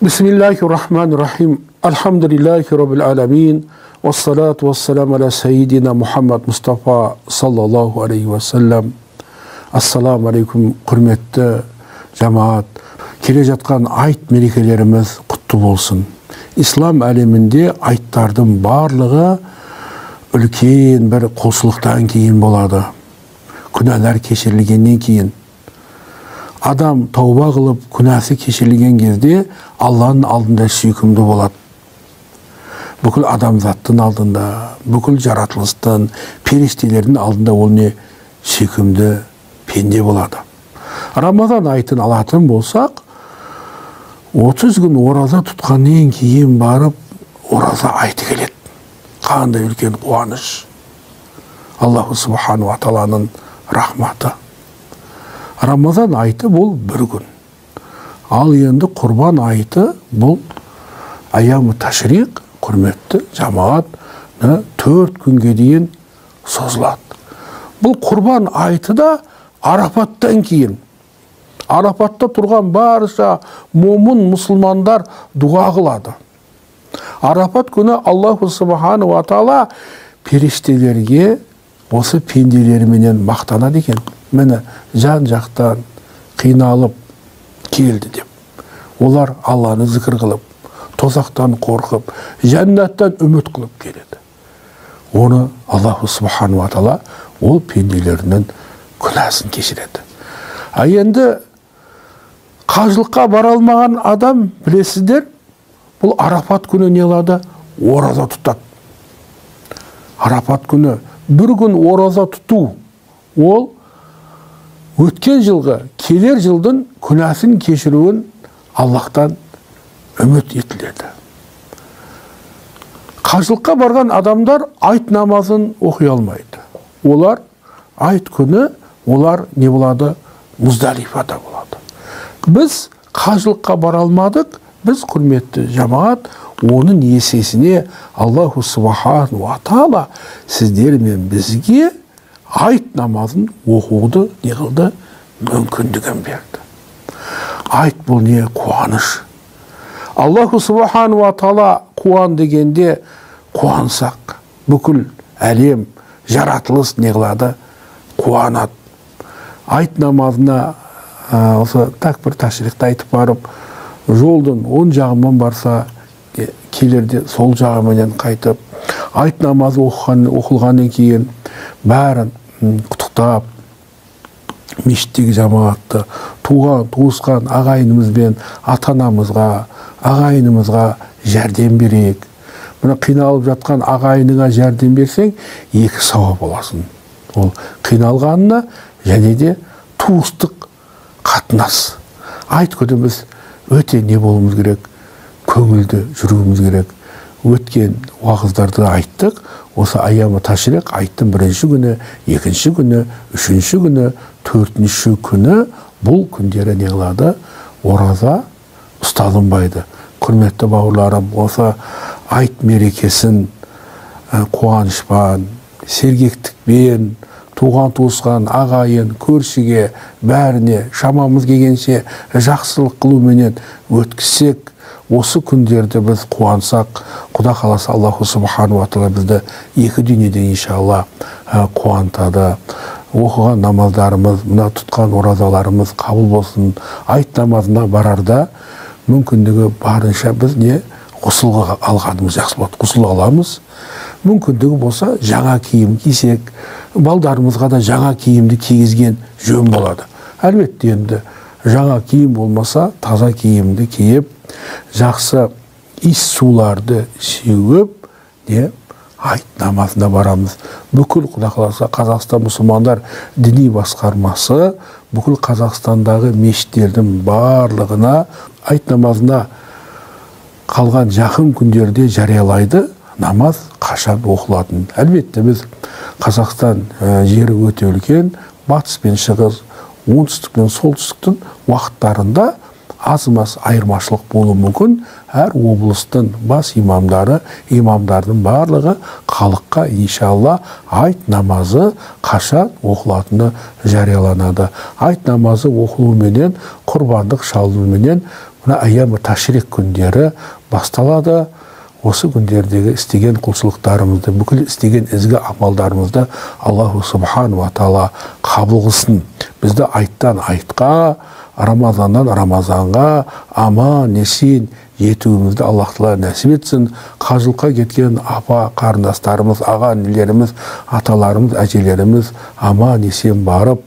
Бисмиллахи-рахмани-рахим. Альхамдулиллахи раббил аламин. Вассалату вассаламу аля сайидина Мухаммад Мустафа саллаллаху алейхи уассалам. Ассаламу алейкум, құрметті жамаат. Келе жатқан айт мерекелеріміз құтты болсын. Ислам әлемінде айттардың барлығы үлкен бір құлшылықтан кейін болады. Күнәлар кешірілгеннен кейін. Адам тауба қылып, күнәсі кешірілген кезде Алланың алдында сүйкімді болады. Бүкіл адамзаттың алдында, бүкіл жаратылыстың, періштелердің алдында ол не сүйкімді пенде болады. Рамазан айтын алатын болсақ, 30 күн ораза тұтқаннан кейін барып ораза айты келеді. Қандай үлкен қуаныш. Аллаху субхану ва тағаланың рахматы. Рамазан айты бұл бір күн. Ал енді құрбан айты бұл аямы ташриқ, құрметті жамағат, 4 күнге дейін созылады. Бұл құрбан айты да Арапаттан кейін. Арапатта тұрған барша момын мұсылмандар дұға қылады. Арапат күні Аллаху субхану ва тағала періштелерге осы пенделеріменен мақтанады екен. Міне жан жақтан қиналып келді деп. Олар Алланы зікір қылып, тозақтан қорқып, жәннаттан үміт қылып келеді. Оны Аллаху субхану ва тағала ол пенделерінің күнәсін кешіреді. А енді қажылыққа бара алмаған адам, білесіздер, бұл Арапат күні не қылады? Ораза тұтады. Арапат күні бір күн ораза тұту, ол өткен жылғы, келер жылдың күнәсін кешіруін Аллахтан үміт етіледі. Қажылыққа барған адамдар айт намазын оқи алмайды. Олар айт күні, олар не болады? Муздалифада болады. Біз қажылыққа бара алмадық, біз құрметті жамағат, оның есесіне Аллаху субхану ва тағала сіздер мен бізге айт намазын оқуды не қылды? Мүмкіндігін берді. Айт бұл не? Қуаныш. Аллаху субхану ва тағала қуан дегенде қуансақ, бүкіл әлем, жаратылыс не қылады? Қуанады. Айт намазына осы тәкбір ташрихты айтып барып, жолдың оң жағымен барса, келерде сол жағыменен қайтып, айт намазы оқылғаннан кейін бәрін құттықтап, мешіттегі жамағатты, туған, туысқан ағайынымызбен, ата-анамызға, ағайынымызға жәрдем берейік. Мына қиналып жатқан ағайыныңа жәрдем берсең, екі сауап аласың. Ол қиналғанына және де туыстық қатынас. Айт күні біз өте не болуымыз керек? Көңілді жүруіміз керек. Өткен уағыздарды айттық. Осы аямы ташриқ айттың бірінші күні, екінші күні, үшінші күні, төртінші күні бұл күндері не қылады? Ораза ұсталынбайды. Құрметті бауырларым, осы айт мерекесін қуанышпен, сергектікпен, туған туысқан, ағайын, көршіге, бәріне шамамыз келгенше жақсылық қылуменен өткізсек, осы күндерді біз қуансақ, Құда қаласа Аллаху субхану ва тағала бізді екі дүниеде иншалла қуантады. Оқыған намаздарымыз, мына тұтқан оразаларымыз қабыл болсын. Айт намазына барарда мүмкіндігі барынша біз не ғұсыл алғанымыз жақсы болады. Ғұсыл аламыз. Мүмкіндігі болса жаңа киім кисек, балдарымызға да жаңа киімді кигізген жөн болады. Әлбетте енді жаңа киім болмаса, таза киімді киіп, жақсы иіс суларды сеуіп, не айт намазына барамыз. Бүкіл Құда қаласа Қазақстан мұсылмандар діни басқармасы бүкіл Қазақстандағы мешіттердің барлығына айт намазына қалған жақын күндерде жариялайды. Намаз қашан оқылатын. Әлбетте біз Қазақстан жері өте үлкен, батыс пен шығыс, оңтүстік пен солтүстіктің уақыттарында аз-маз айырмашылық болуы мүмкін. Әр облыстың бас имамдары, имамдардың барлығы халыққа иншалла айт намазы қашан оқылатыны жарияланады. Айт намазы оқылуменен, құрбандық шалынуменен мына айям ташрик күндері басталады. Осы күндердегі істеген құлшылықтарымызды, бүкіл істеген ізгі амалдарымызды Аллаху субхану ва тағала қабыл қылсын. Бізді айттан айтқа, Рамазаннан Рамазанға аман есен жетуімізді Аллах тағала нәсіп етсін. Қажылыққа кеткен апа қарындастарымыз, аға інілеріміз, аталарымыз, әжелеріміз аман есен барып